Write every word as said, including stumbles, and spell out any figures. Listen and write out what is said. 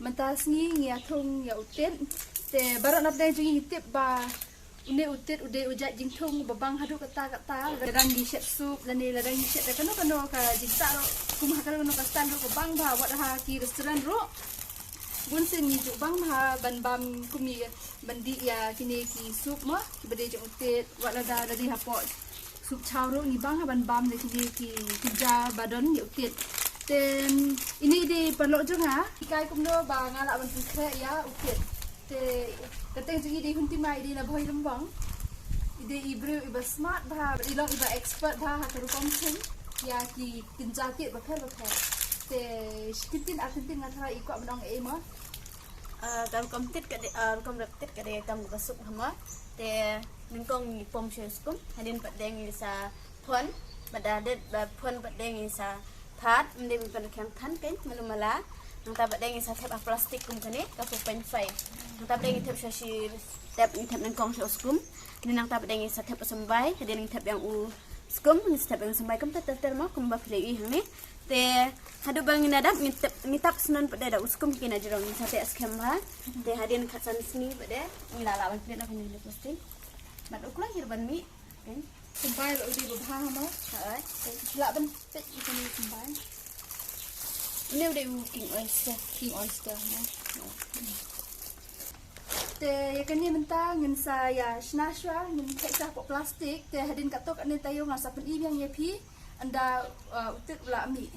Mynta sngi ngi ïa thung ïa u tit. Te baroh na pdeng jong ngi ngi tip ba une u tit u dei u jait jingthung ba bang haduh katta katta. Lada ngi shet soup lane lada ngi shet da kano kano ka jingtah ruh, kum ha kano kano ka style ruh ka bang bha, wat ha ki restaurant ruh. Bun sien ngi ju bang bha ban bam kum ngi ban dih ïa kine ki soup mo, kiba dei jong u tit, wat lada lada hapoh soup chow ruh ngi bang ha ban bam da kine ki kynja ba don ïa u tit. Te ine i dei paralok jong nga, i kai kumno ba nga lah ban pynkhreh ïa u tit. Te ka kyrteng jong i dei Huntima, i dei na Bhoi Lymbong. I dei i briew iba smart bha, i long iba expert bha ha ka rukom thung ïa ki kynja tit bapher bapher. Te shi kyntien ar kyntien nga tharai i kwah ban ong ei mo. Ah, ka rukom tit ka dei, ah, rukom rep tit ka dei kam ka soup hama. Te nyngkong ngi pom sha skum, hadien pat dei ngi sa phon, bad da det ba phon pat dei ngi sa that, ym dei ban khang than kein, malu mala. Nangta pat dei ngi sa thep ha plastik kum kane, ka four point five. Nangta pat dei ngi thep sha shi step, ngi thep nyngkong sha skum. Kane nangta pat dei ngi sa thep u symbai, hadien ngi thep ïa u skum, ngi sa thep ïa u symbai kumta ter ter mo, kumba phi la ïohi hangne. Te haduh ba ngin ïa dap ngi tap, ngi tap snon pat de da u skum ki na jrong, ngi sa teh skhem bha. Te hadien khatsan sngi pat de ngi la lah ban pynleit na kane ka plastik. Bad u kloi hi ruh ban mih. Kan? Symbai ruh u dei ba bha hama. Ha. Te lah ban peit ïa kane u symbai. Une u dei u king oyster, king oyster hama. Te ïa kane mynta ngin sa ïa shna shuwa, ngin theh shuwa hapoh plastik. Te hadien katto katne taïew ngan sa pyni biang ïa phi ynda, uh, u tit u la mih.